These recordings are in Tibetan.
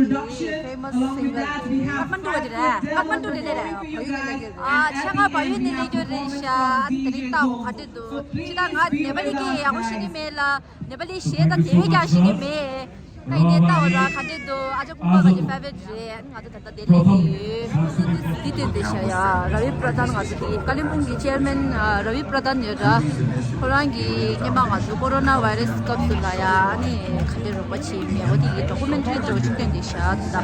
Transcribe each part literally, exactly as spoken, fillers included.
introduction. Famous singer. Kathmandu དེ་རེད། Kathmandu དེ་རེད། ཨ་ཆ་ང་བལ་ཡུལ་ནས་སླེབས་རྒྱུ་རེད་ཤག་དེ་རིང་ལྟ་འོ་ག་འདྲ་འདུག་ཅི་ད་ང་ནེ་པ་ལི་གི་ཡག་པོ་ཤེས་ཀྱི་མེད་ལ། ནེ་པ་ལི་གཞས་ད་དེ་བས་ཀྱང་ཤེས་ཀྱི་མེད། ད་ཡིན་ནའི་ལྟ་འོ་ར་ག་འདྲ་འདུག་ཨ་ཅག་ཀུན་དགའ་ང་གི་ཕེ་ཝ་རི་ཊི་རེད། ང་ཚོ་ད་ལྟ་དེ་ལས་དེ་ཡོད། འདི་དེ་འདི་ཤ་ཡ་ར་བི་པྲ་དྷན། ང་ཚོ་དེ་ཀ་ལིམ་པོང་གི་ཅེར་མེན་ར་བི་པྲ་དྷན་ཡོད་ར། ཁོ་རང་གིས་སྔོན་མ་ང་ཚོ་ཀོ་རོ་ན་བྷའི་རེ་སི་སྐབས་སུ་ལ་ཡ་ཨ་ནི་ག་འདྲ་རོགས་པ་བྱེད་མེད་འོ་དེ་ཡི་ཌོ་ཀུ་མེན་ཊ་རི་འདྲ་བོ་ཅིག་སྟོན་བསྡད་ཤག་ད་ད་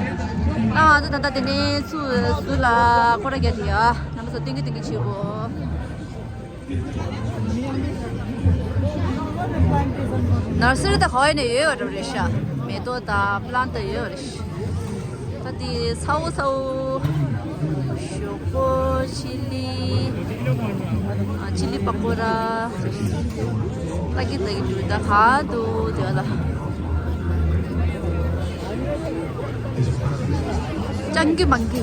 ང་ཚོ་ད་ལྟ་དེ་ནས་ཚུར་ཟུར་ལ་སྐོར་ར་རྒྱག་དེ་ཡ་རྣམ་པ་ཚོ་སྟོན་གི་སྟོན་གི་བྱེད་དགོས། ནར་སི་རི་ད་ག་བ་ཡིན་ནའི་ཡོད་རེད་ཤག་མེ་ཏོག་དང་པ་ལན་ཊི་ཡོད་རེད་ཤག་ད་དེ་ཚ་བོ་ཚ་བོ། ཞོག་པོ་ཆི་ལི། ཨ་ཆི་ལི་པ་ཀོ་ར། ད་གི་ད་གི་འདུག་ད་ག་འདུག་དེ་བ་ལ། ཅང་གི་མང་གི།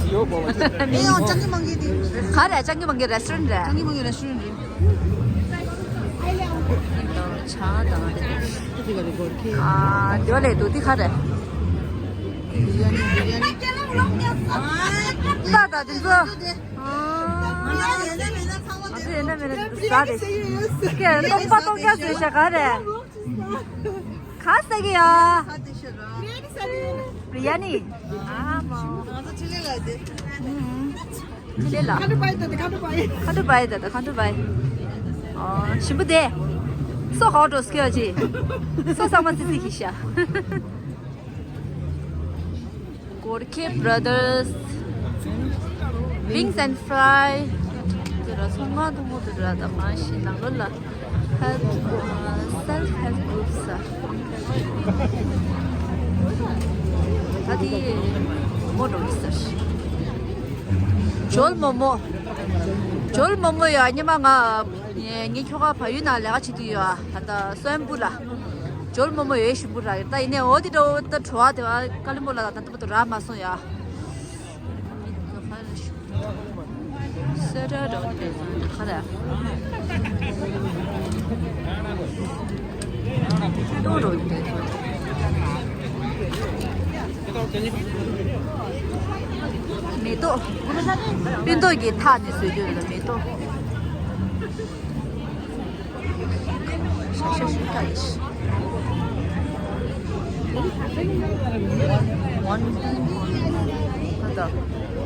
ཨེ་ཡང་ཅང་གི་མང་གི་དེ། ག་རེ་ཅང་གི་མང་གི་རེ་སི་ཊོ་རན་ཊི་རེད། ཅང་གི་མང་གི་རེ་སི་ཊོ་རན་ཊི་རེད། ཆང་དང་དེ་དེ་ག་རེ་གོར་ཁེ། ཨ་དེ་བ་ལས་དུ་དེ་ག་རེ། ད་ད་དེ་ཚོ། ཨ་ཨ་ཚོ་ཡིན་ན་མིན་ན་ཟ་རེད། ཀེ་སྟོང་པ་སྟོང་རྐྱང་བཟོས་ཤག་ག་རེ། ག་ཟ་གི་ཡ། རི་ཡ་ནི། ཨ་མ། ང་ཚོ་ཆི་ལེ་ལ་དེ། ཆི་ལེ་ལ། ཁ་ཐུ་པའི་ད་དེ་ཁ་ཐུ་པའི། ཁ་ཐུ་པའི་ད་དེ་ཁ་ཐུ་པའི། ཨོ་ཞིམ་པོ་དེ། སོ་ཧོ་ཏོ་སྐྱོ་ཅི། སོ་ཚང་མ་ཙི་ཙི་གི་ཤ། Gorkhe Brothers Wings and Fry། དེ་ར་ཚོང་ཁང་དུ་མོ་དུ་ར་ད་མ་ཤི་ནང་ལོ་ལ་help self help groups། ད་དེ་མོ་འགྲོ་གི་ཟེར། ཇོལ་མོ་མོ། ཇོལ་མོ་མོ་ཡ་ཉི་མ་ང་ངའི་ཁྱོ་ག་བལ་ཡུལ་ནང་ལས་ཀ་བྱེད་དུ་ཡོད། ད་ལྟ་སོན་པུ་ལ། ཇོལ་མོ་མོ་ཡོད་ཞུ་པུ་ར་ད་ཡིན་ནའི་འོ་དེ་འདྲ་འོ་ད་བྲོ་བ་དེ་བ་ཀ་ལི་མོ་ལ་ད་ད་ད་ར་མ་སོང་ཡ། སེ་ར་འགྲོ་དེ་ཁ་ར་ཏོ་རོ་དེ་མེ་ཏོག་སྤུན་ཏོག་གི་ཐག་ནས་བཟོས་རྒྱུ་ལ་མེ་ཏོག་ཤ་ཤ་ཤུ་ཀ་ཡིས། ཝོན་ཏན་ད་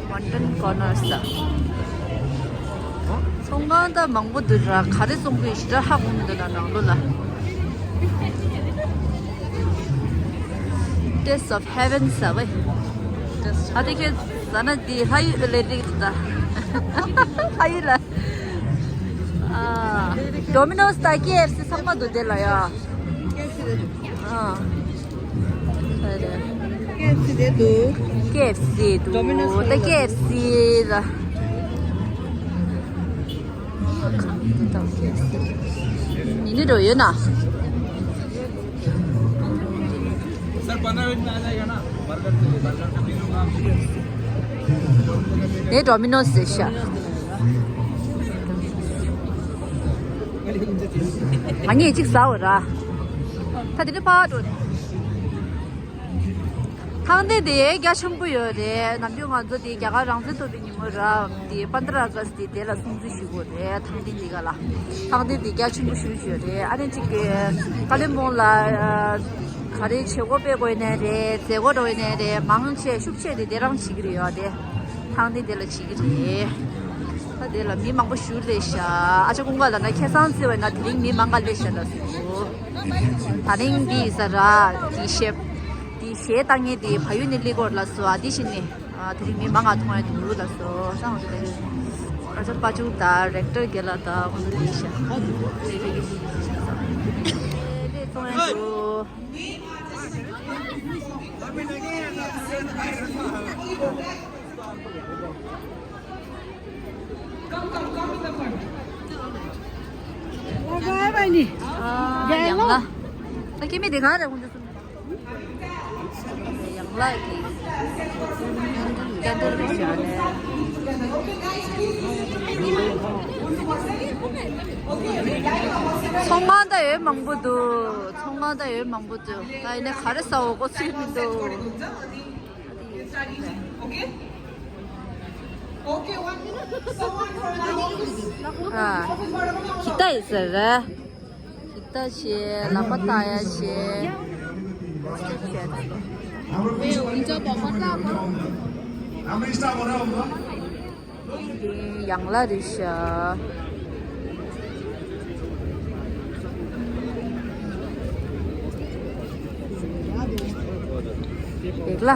ཝོན་ཏན་ཀོར་ནར་ས། ཚོང་ཁང་ད་མང་པོ་འདུག་ར། ག་རེ་བཙོང་གི་ཞེ་དྲག་ཧ་གོ་མི་འདུག་ན་ནང་ལོ་ལ། Taste of Heaven ཟ་བས། ཨ་དེ་ཁྱེད་ཟ་ན་འདི་ལྷ་ཡུལ་ལས་རིགས་འདུག་ད། ལྷ་ཡུལ་ལ། ཨ། ཌོ་མི་ནོ་སི་དང་ཀེ་ཨེཕ་སི་ཚང་མ་འདུག་དེ་ལ་ཡ། ཨ། ཀེ་ཨེཕ་སི་དེ་འདུག་ཀེ་ཨེཕ་སི་འདུག་ཌོ་མི་ནོ་སི་ད་ཀེ་ཨེཕ་སི་ལ། ཉི་ནི་འགྲོ་ཡོད་ན། सर, पंद्रह मिनट में आ जाएगा ना? बर्गर के लिए, बर्गर का मेनू नाम। དེ་ཌོ་མི་ནོ་སི་ཤ། ང་གཉིས་གཅིག་ཟ་འོ་ར། ད་དེ་ནི་ཕར་འགྲོ། ཐང་སྟེང་དེ་རྒྱ་ཆེན་པོ་ཡོད་རེད། ནམ་རྒྱུན་ང་ཚོ་དེ་རྒྱ་གར་རང་བཙན་ཐོབ་པའི་ཉིན་མོ་ར། དེ་པན་དྲ་ཨ་ག་སི་དེ་དེ་ལ་སྲུང་བརྩི་ཞུ་དགོས་རེད། ཐང་སྟེང་དེ་ག་ལ། ཐང་སྟེང་དེ་རྒྱ་ཆེན་པོ་ཞུ་ཞུ་རེད། ཨ་ནི་གཅིག་གི་ཀ་ལི་མོང་ལ་ག་རེ་བྱེད་སྒོ་སྤེལ་དགོས་ནའི་རེད། མཛད་སྒོ་འགྲོ་ནའི་རེད། མང་ཆེ་ཤུགས་ཆེ་དེ་དེ་རང་བྱེད་ཀྱི་རེད་ཡོད་དེ། ཐང་སྟེང་དེ་ལ་བྱེད་ཀྱི་རེད། ད་དེ་ལ་མི་མང་པོ་ཞུ་ལས་ཤག་ཨ་ཅག་ཀུན་དགའ་ལ་ན་ཁེ་སང་བརྩི་བས་ན་དེ་རིང་མི་མང་ག་ལས་ཤག་ལ་སོ། ད་རིང་འདི་ས་ར་འདི་ཤེབ། དེ་གཞས་བཏང་མཁན་དེ་བལ་ཡུལ་ནས་སླེབས་ཀྱི་ཡོད་ལབ་སོང་། ཨ་དེ་བཞིན་ནས་ཨ་དེ་རིང་མི་མང་ང་མཐོང་ཡ་འདུག་ལབ་སོང་། སང་དེ་ཨ་ཅག་པ་ཅུང་དང་རེག་ཊར་རྒན་ལགས་དང་ཁོང་ཚོ་དེ་ཤ་ལས་མཐོང་ཡ་འདུག་ཨ་ཡང་ལ། ད་ཁྱེད་མི་དེ་ག་རེ་ཁོང་ཚོ་གསུམ། ཡང་ལ་གི་སྐྱ་འདོར་རེ་བཞག་ནས། ཚོང་ཁང་ད་ཡོད་མང་པོ་འདུག་ཚོང་ཁང་ད་ཡོད་མང་པོ་འདུག་ད་ཡིན་ན་ག་རེ་ཟ་འོ་གོ་ཚོད་མི་འདུག་ཨ། ཇི་ལྟ་ཡིན་ཟེར། ཇི་ལྟ་བྱས་ལག་པ་བཏགས་ཡ་བྱས། ཡང་ལ་རེད་ཤག་ལེགས་ལ།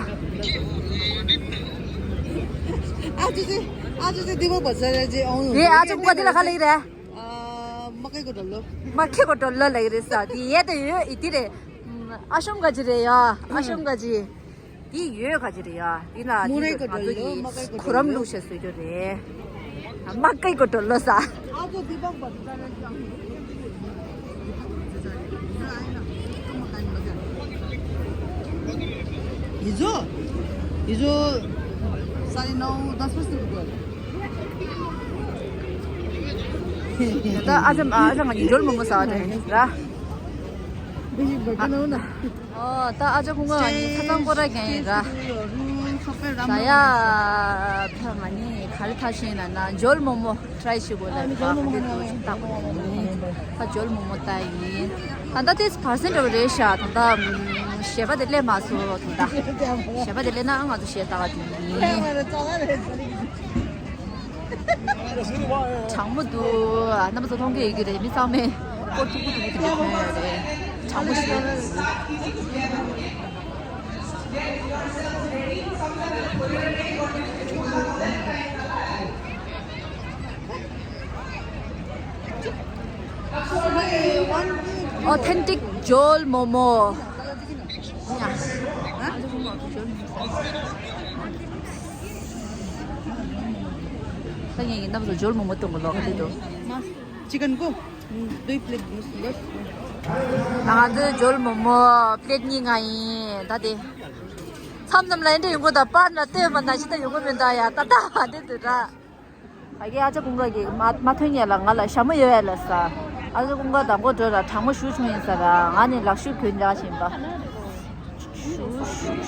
ཨ་ཅོ་ཅི། ཨ་ཅོ་ཅི་འདི་མོ་བ་ཟ་རེ་ཅི་ཨོང་། རེད། ཨ་ཅོ་ཀུ་ག་འདི་ལ་ཁ་ལེགས་རེད། ཨ་མ་ཁེ་གོ་ཏོ་ལོ། མ་ཁེ་གོ་ཏོ་ལོ་ལེགས་རེད་ས་འདི་ཡེ་ཏེ་ཡོད་ཨི་ཏི་རེད། ཨ་ཤོམ་ག་ཅི་རེད་ཡ། ཨ་ཤོམ་ག་ཅི། འདི་ཡོད་ག་ཅི་རེད་ཡ། འདི་ལ་འདི་ང་ཚོ་གི་གུ་རམ་བླུགས་བྱས་བཟོས་རྒྱུ་རེད། མ་ཀའི་གོ་ཏོ་ལོ་ས། ཡིན་ཚོ། हिजो साढे नौ, दस बजेतिर गयो। ད་ཨ་ཅག་ཨ་ཅག་ང་གཉིས་འཇོལ་མོ་མོ་ཟ་བ་དེ་ར། ཨོ་ད་ཨ་ཅག་ཁོང་ང་གཉིས་ཚ་ཚང་སྐོར་ར་རྒྱག་ཡིན་ར། ཟ་ཡ་ཕ་ང་གཉིས་ག་རེ་ཐག་ཤེས་ན་ན་འཇོལ་མོ་མོ་ཊ་རའི་བྱེད་དགོས་ལ་ཕ་ང་གཉིས་ལྟ་དགོས་ཡིན། ད་འཇོལ་མོ་མོ་ལྟ་ཡིན། ད་ལྟ་དེ་བར་སེང་འགྲོ་གི་རེད་ཤག་ད་ལྟ་ཞལ་པ་དེ་སླེབས་མ་སོང་ད་ལྟ། ཞལ་པ་དེ་སླེབས་ན་ང་ཚོ་ཞལ་ལྟ་ག་དེ་ཡིན། གྲང་མོ་འདུག་རྣམ་པ་ཚོ་མཐོང་གི་ཡོད་ཀྱི་རེད། མི་ཚང་མས་སྐོར་ཐུག་པོ་ཐུག་པོ་དེ་འདྲ་ཐོན་ཡོད་རེད། གྲང་མོ་ཞིག་རེད། Authentic འཇོལ་མོ་མོ། ད་ངས་རྣམ་པ་ཚོ་འཇོལ་མོ་མོ་སྟོན་གོ་ལོག་ག་དེ་འདུག Chicken को दुई प्लेट दिनुहोस् न। ང་ཚོའི་འཇོལ་མོ་མོ་པི་ལེ་ཊི་གཉིས་ལྔ་ཡིན་ད་དེ། མཚམས་མཚམས་ལ་འདི་འདྲ་ཡོང་གི་འདུག་པར་ན་ལྟོས་མ་ན་ཤི་ད་ཡོང་གི་མི་འདུག་ཡ་ད་ད་འདི་འདུག་ར། ད་གི་ཨ་ཅག་ཀུན་དགའ་གིས་མ་མ་ཐོན་ཉེ་ལ་ང་ལ་ཞྭ་མོ་ཡོད་ཡ་ལ་ཟ། ཨ་ཅག་ཀུན་དགའ་དང་པོ་འགྲོ་ལ་གྲང་མོ་ཞུ་བྱུང་ཡིན་ཟེར་ར། ང་ནི་ལག་ཤུབས་གྱོན་འཇགས་བཞིན་པ། ཞུ་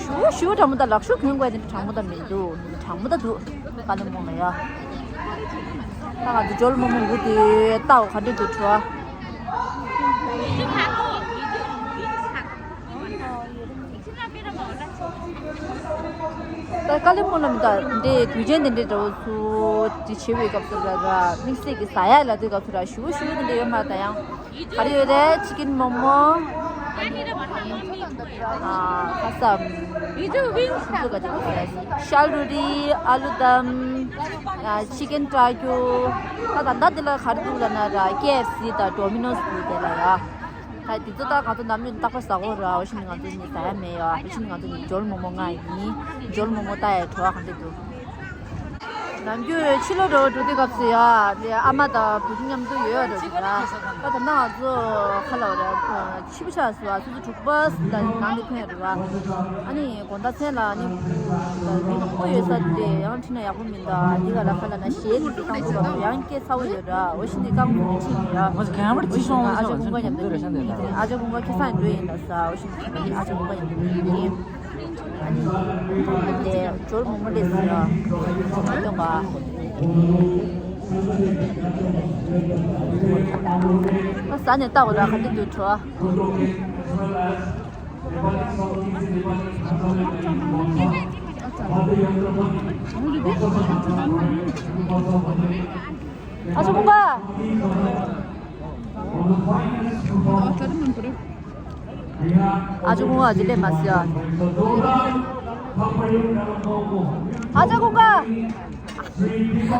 ཞུ་ཞུ་གྲང་མོ་དང་ལག་ཤུབས་གྱོན་དགོས་དེ་གྲང་མོ་དང་མི་འདུག་གྲང་མོ་དང་འདུག་ཀ་ལི་མོ་ལ་ཡ། ད་ང་ཚོ་འཇོལ་མོ་མོ་འུ་དེ་ལྟ་འོ་ག་འདྲ་འདུག་བྲོ། ད་ཀ་ལི་མོ་ལ་མི་ད་འདི་དུས་ཆེན་དེ་འདྲའི་འདྲ་བོ་ཚུ་དེ་བྱེད་པའི་སྐབས་སུ་ལ་ར་དམིགས་བསལ་གྱི་ཟ་ཡ་ལ་དུས་སྐབས་སུ་ར་ཞུ་ཞུ་དེ་འདྲ་ཡོད་མ་ད་ཡང་། ག་རེ་ཡོད་རེད། ཅི་ཀིན་མོ་མོ། ཨ་ཁ་སམ། ཁོང་ཚོ་ག་ཅིག་ཟེར། ཤལ་རུ་རི། ཨ་ལུ་དམ། ཅི་ཀིན་ཏྲ་ཀྱུ། ད་ད་ད་འདི་ལ་ག་རེ་འདུག་ལབ་ན་ར་ཀེ་ཨེཕ་སི་དང་ཌོ་མི་ནོ་སི་འདུག་དེ་ལ་ཡ། ད་འདི་ཚོ་ད་ང་ཚོ་ནམ་རྒྱུན་རྟག་པར་ཟ་གོ་ར། འོ་ཞིག་ནི་ང་ཚོ་ནི་ཟ་ཡ་མེད་ཡ། འོ་ཞིག་ནི་ང་ཚོ་ནི་འཇོལ་མོ་མོ་ལྔ་ཡིན། འཇོལ་མོ་མོ་ལྟ་ཡ་བྲོ་བ་ག་འདྲ་འདུག་ནམ་རྒྱུན་ཕྱི་ལོགས་འགྲོ་འགྲོ་དུས་སྐབས་སུ་ཡ་ཨ་མ་དང་བུ་ཆུང་མཉམ་དུ་ཡོད་འགྲོ་འདུག་ར། ད་ད་ནང་ང་ཚོ་ཁ་ལ་ར་ཕྱི་པོ་ཆགས་སུ་ཨ་སོ་སོ་དྲུག་པ་ལ་ནང་དུ་ཐོན་ཡོད་རེད་བ། ཨ་ནི་དགོང་དག་མཚན་ལ་ཨ་ནི་མི་མང་པོ་ཡོད་ས་དེ་ཡང་ཁྲིད་ན་ཡག་པོ་མིན་ད། འདི་ག་ལ་ཁ་ལ་ན་གཞས་དེ་རྐང་པ་ཡང་སྐད་ཚ་བོ་ཡོད་ར། འོ་ཞིག་ནི་རྐང་པ་ཁྲིད་ཡོད་ར། ཨ་ཅག་ཀུན་དགའ་མཉམ་དུ་ཨ་ཅག་ཀུན་དགའ་ཁེ་སང་འགྲོ་ཡིན་ད་ས། འོ་ཞིག་ནི་ཨ་ཅག་ཀུན་དགའ་མཉམ་དུ་ཨ་ནི་དེ་འབྱོར་མོ་མོ་ལས་ཟིན་ལ་མ་སྟོན་པ། ས་ནས་ལྟ་བ་ལ་ག་དུས་འདུག་བྲོ། ཨ་ཅག་ཀུན་དགའ། ཨ་ཅག་ཀུན་དགའ་འདི་ལས་མ་ཟེར། ཨ་ཅག་ཀུན་དགའ།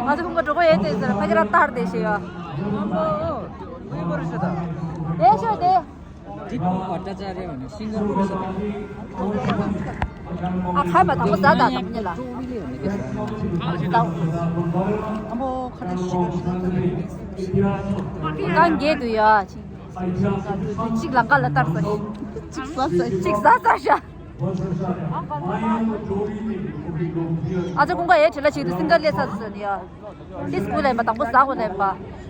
ཨ་ཅག་ཀུན་དགའ་གྲོགས་པོ་ཡོད་དེ་ཟེར་ཕ་གི་ར་ལྟར་དེ་ཤེས་ཡ། དེ་ཤོད་དེ། ཨ་ཁ་མ་དང་པོ་ཟ་ད་དང་པོ་ཉལ་ལ། ཨ་མོ་ཁ་ཏ་ཤི་ཀ་ཤི་ཀ་ཏ། གང་རྒྱལ་དུ་ཡ། གཅིག་ལ་ཀ་ལ་ལྟར་ས། གཅིག་ཟ་ས་གཅིག་ཟ་ས་ཤ། ཨ་ཅག་ཀུན་དགའ་ཡའི་བྲེལ་ལ་བྱེད་དུ་སིང་གར་སླེབས་ས་ཟེར་ནི་ཡ། ཏིས་ཀུ་ལེན་པ་དང་པོ་ཟ་དགོས་ལེན་པ།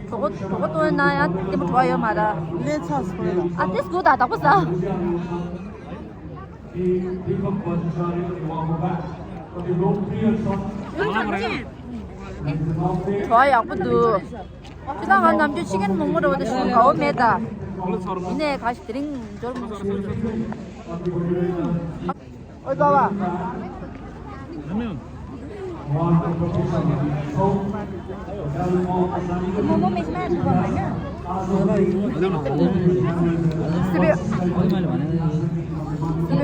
གྲོད་ཁོག་གྲོད་ཁོག་བཏོན་ན་ཡང་ལྟད་མོ་བྲོ་བ་ཡོད་མ་ར། ལས་ཚ་སོ་ལ། ཨ་ཏིས་ཀུ་ད་དང་པོ་ཟ། བྲོ་བ་ཡག་པོ་འདུག་ཁྱེད་ད་ང་ནམ་རྒྱུན་ཅི་ཀན་མོག་མོག་འདྲ་བོ་དེ་ཞིག་དགའ་བོ་མེད་ད། ཡིན་ནའི་ག་ཞིག་དེ་རིང་འབྱོར་མོག་མོག་ཞིག་འདུག་ཨོ་ད་བ། སི་པན་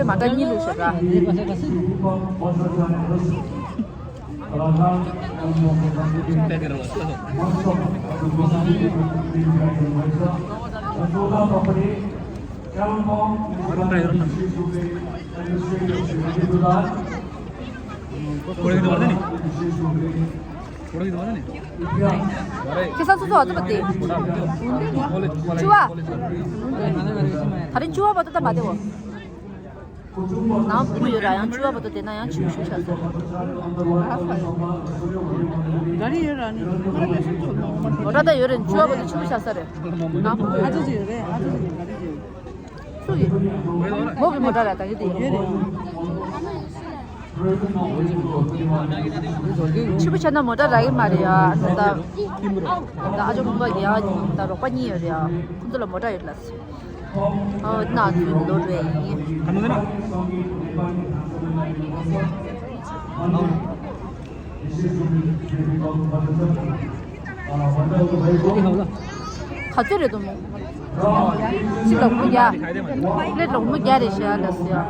མ་འདྲ་གཉིས་ལུགས་ཤོག་ར། ཁེ་ས་སོ་སོ་བ་ཚོ་བ་དེ། བཅུ་བ། ད་རིང་བཅུ་བ་བ་ཚོ་ད་མ་དེ་བོ། ནང་བུ་མོ་ཡོད་ར། ཡང་བཅུ་པ་བར་དུ་བསྡད་ན་ཡང་ཆུ་ཤུགས་ཆགས་ས་རེད། ག་རེ་ཡོད་ར་ནི། མོ་ཊ་ད་ཡོད་རེད། བཅུ་པ་བར་དུ་ཆུ་ཤུགས་ཆགས་ས་རེད། ནང་བུ་མོ་ཡོད་ར། ཨ་ཅག་ཅིག་ཡོད་རེད། ཨ་ཅག་ཅིག་ཡོད་རེད། ག་རེ་ཅིག་ཡོད། སུ་ཡིན། མོ་གི་མོ་ཊ་ར། ད་ཡོད་དེ་ཡོད་རེད། ཕྱི་པོ་ཆ་ན་མོ་ཊ་རག་གི་མ་རེད་ཡ། ཨ་ནི་ད་ད་ཨ་ཅག་ཁོང་པ་གི་ཡ། ད་རོགས་པ་གཉིས་ཡོད་རེད་ཡ། ཁོང་ཚོ་ལ་མོ་ཊ་ཡོད་ལ། ཨོ་ན་ཚུལ་ལོ་རེད་ཡིན། ག་ཚོད་རེད་དོ་མོ། ཅི་ལ་མོ་རྒྱ། པླེ་ཊི་ལ་མོ་རྒྱ་རེད་ཤག་ལ་ཟེར།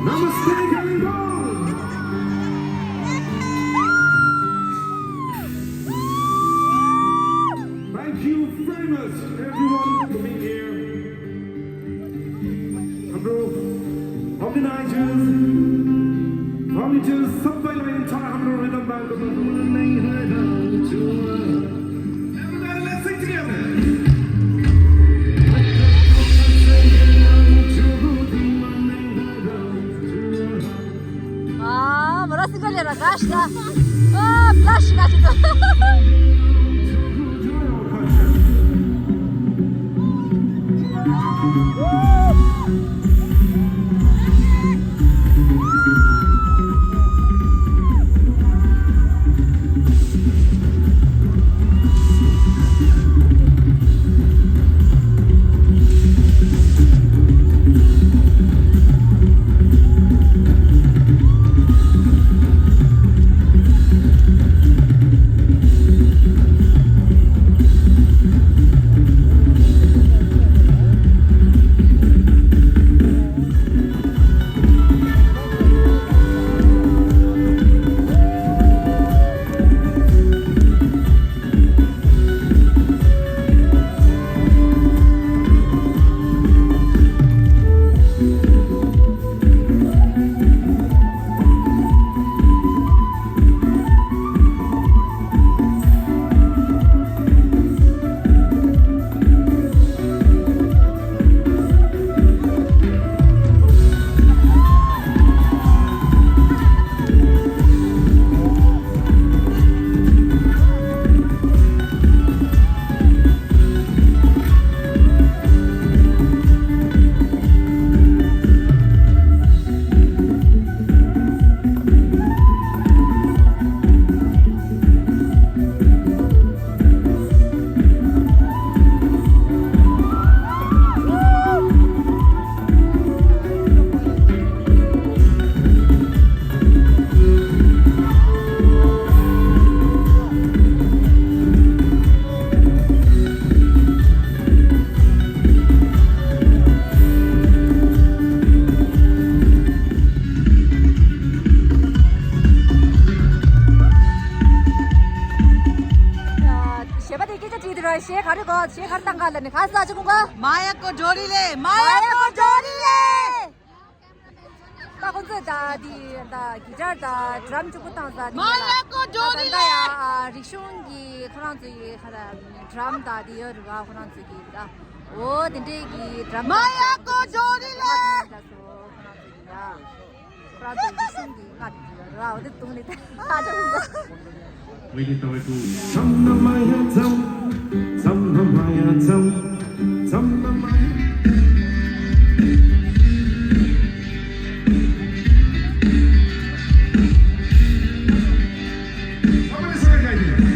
Namaste, Kalimpong! Thank you very much, everyone, for being here. Hamro organizers, volunteers, sabai lai entire Hamro Rhythm Band. Everybody, let's sing together. ཨ། མོ་ར་སི་ཀ་ལེ་ར་ག་ཤ། ཨ། བླ་ཤི་ག་ཤ། གཞས་པ་དེ་སྐད་ཆ་དྲིས་དུས་ར། གཞས་ག་རེ་གོ། གཞས་ག་རེ་བཏང་ག་ལ་ནི་ག་ས་ཅི་གོ་ག་མ་ཡ་ཀོ་ཇོ་རི་ལེ། མ་ཡ་ཀོ་ཇོ་རི་ལེ། ད་ཁོང་ཚོས་ད་དེ་ད་གི་ཊར་ད་ཌྲམ་གཅིག་པུ་བཏང་ས་དེ་མ་ཡ་ཀོ་ཇོ་རི་ལེ། ད་ཡ་རིག་གཞུང་གི་ཁོ་རང་ཚོ་ཡི་ཁ་ད་ཌྲམ་ད་དེ་ཡོད་རེད་བ། ཁོ་རང་ཚོ་གི་ད་འོ་དེ་འདྲས་གི་ཌྲམ་མ་ཡ་ཀོ་ཇོ་རི་ལེ། ད་སོ་ཁོ་རང་ཚོ་གི་ད། ཁོ་རང་ཚོ་འདི་གསུམ་གྱི་ང་ར་བ་དེ་བཏུང་ནས་ད་ཧ་ཅང་ཧུ་ག Waiting for it to མཚམས་ན་མ་ཡ་མཚམས། མཚམས་ན་མ་ཡ་མཚམས། མཚམས་ན་མ་ཡ། Somebody say it like this.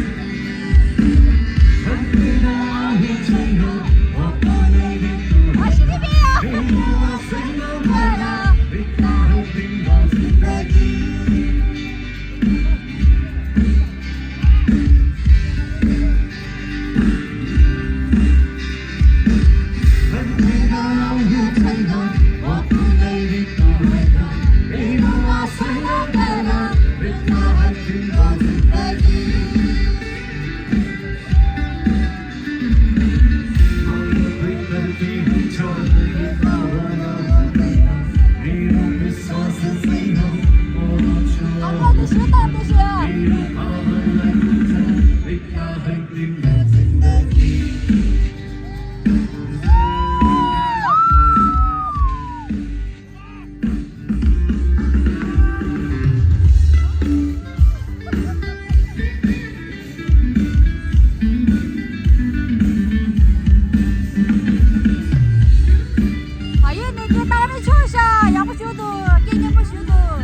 ཨ་ཡེ་ནས་ཀྱེ་ཏང་རེ་ཆོག་ཤ་ཡག་པོ་ཞུ་འདུག་ཀྱེ་སྙན་པོ་ཞུ་འདུག་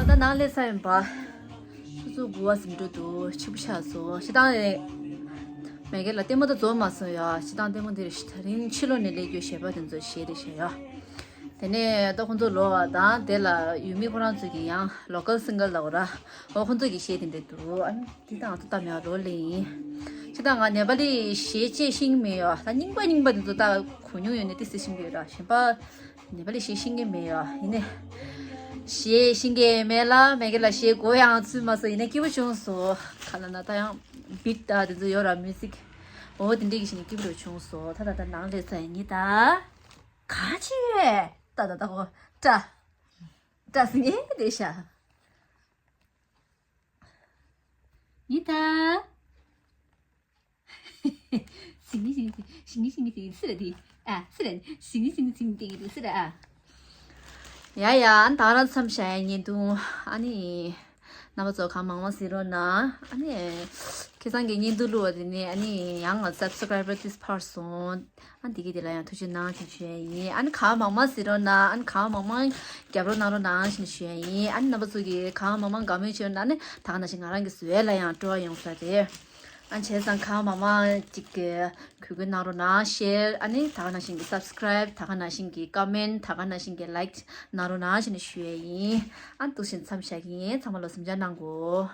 ད་ནང་སླེབས་ས་ཡིན་པ། ཆུ་ཚོད་དགུ་པ་ཟིན་འགྲོ་འདུག་ཕྱི་པོ་ཆགས་སོང་། སྤྱིར་བཏང་རེད། མ་གི་ལ་ལྟད་མོ་ད་རྫོགས་མ་སོང་ཡ། སྤྱིར་བཏང་ལྟད་མོ་འདི་རེད། ད་རིང་ཕྱི་ལོགས་ནས་སླེབས་རྒྱུ་གཞས་པ་དེ་ཚོ་གཞས་རེད་བཤད་ཡ། དེ་ནས་ད་ཁོང་ཚོ་ལོག་པ་དང་། དེ་ལ་ཡུལ་མི་ཁོ་རང་ཚོ་གི་ཡང་local singer ལབ་དགོས་ར། འོ་ཁོང་ཚོ་གི་གཞས་དེ་འདྲ་འདུག་ཨ་ནི་འདི་ད་ང་ཚོ་ལྟ་མེད་པ་ལོ་ལེ་ཡིན། སྤྱིར་བཏང་ང་ནེ་པ་ལི་གཞས་བཅས་ཤེས་ཀྱི་མེད་ཡ། ད་རྙིང་པ་རྙིང་པ་དེ་ཚོ་ད་གོ་མྱོང་ཡོད་ནས་ཏི་སི་ཤེས་ཀྱི་ཡོད་ར། གཞན་པ་ནེ་པ་ལི་གཞས་ཤེས་ཀྱི་མེད་ཡ། ཡིན་ནས་གཞས་ཤེས་ཀྱི་མེད་ལ། མ་གི་ལ་གཞས་གོ་ཡང་ཚུད་མ་སོང་། ཡིན་ནས་སྐྱིད་པོ་བྱུང་སོང་། ག་ལ་ན་ད་ཡང་beat ད་དེ་ཚོ་ཡོད་ར། music འོ་དེ་འདྲས་ཀྱི་ཞིག་ནས་སྐྱིད་པོ་བྱུང་སོང་། ད་ད་ད་ནང་སླེབས་ས་ཡིན། ད་ག་ཅི་རེད། ད་ད་ད་གོ་ཏྲ་ཏྲ་སི་ངེ་རེད་ཤག་ཡིན་ད། ཞིང་ཞིང་ཞིང་ཞིང་ཞིང་ཞིང་སི་ར་དེ། ཨ་སི་ར་ཞིང་ཞིང་ཞིང་དེ་དེ་སི་ར་ཨ། ཡ་ཡ། ཨ་ནི་ད་རང་མཚམས་བཞག་ཡ་བརྙན་ཐུང་། ཨ་ནི་རྣམ་པ་ཚོ་གང་མང་མང་གཟིགས་རོགས་གནང་། ཨ་ནི་ཁ་སང་གི་བརྙན་ཐུང་བླུགས་པ་དེ་ནས་ཨ་ནི་ཡང་subscriber ཏིས་འཕར་སོང་། ཨ་ནི་དེ་གི་དེ་ལ་ཡང་ཐུགས་རྗེ་གནང་ཞེས་ཞུ་ཡ་ཡིན། ཨ་ནི་གང་མང་མང་གཟིགས་རོགས་གནང་། ཨ་ནི་གང་མང་མང་རྒྱབ་རོགས་གནང་རོགས་གནང་ཞེས་ཞུ་ཡ་ཡིན། ཨ་ནི་རྣམ་པ་ཚོ་གིས་གང་མང་མང་དགའ་མོས་བྱས་རོགས་གནང་། ཨ་ནི་ད་ག་ནང་བཞིན་ང་རང་གི་བཟོ་ཡ་ལ་ཡང་སྤྲོ་བ་ཡོང་ས་རེད། ཨ་བྱས་ཙང་གང་མང་མང་ཅིག་གུས་བཀུར་གནང་རོགས་གནང་། share ཨ་ནི་ད་ག་ནང་བཞིན་གྱི་subscribe ད་ག་ནང་བཞིན་གྱི་comment ད་ག་ནང་བཞིན་གྱི་like གནང་རོགས་གནང་ཞེས་ནས་ཞུ་ཡས་ཡིན། ཨ་འདུག་བཞིན་མཚམས་བཞག་གི་ཡིན། ཚང་མ་ལ་གཟིམ་འཇག་གནང་གོ།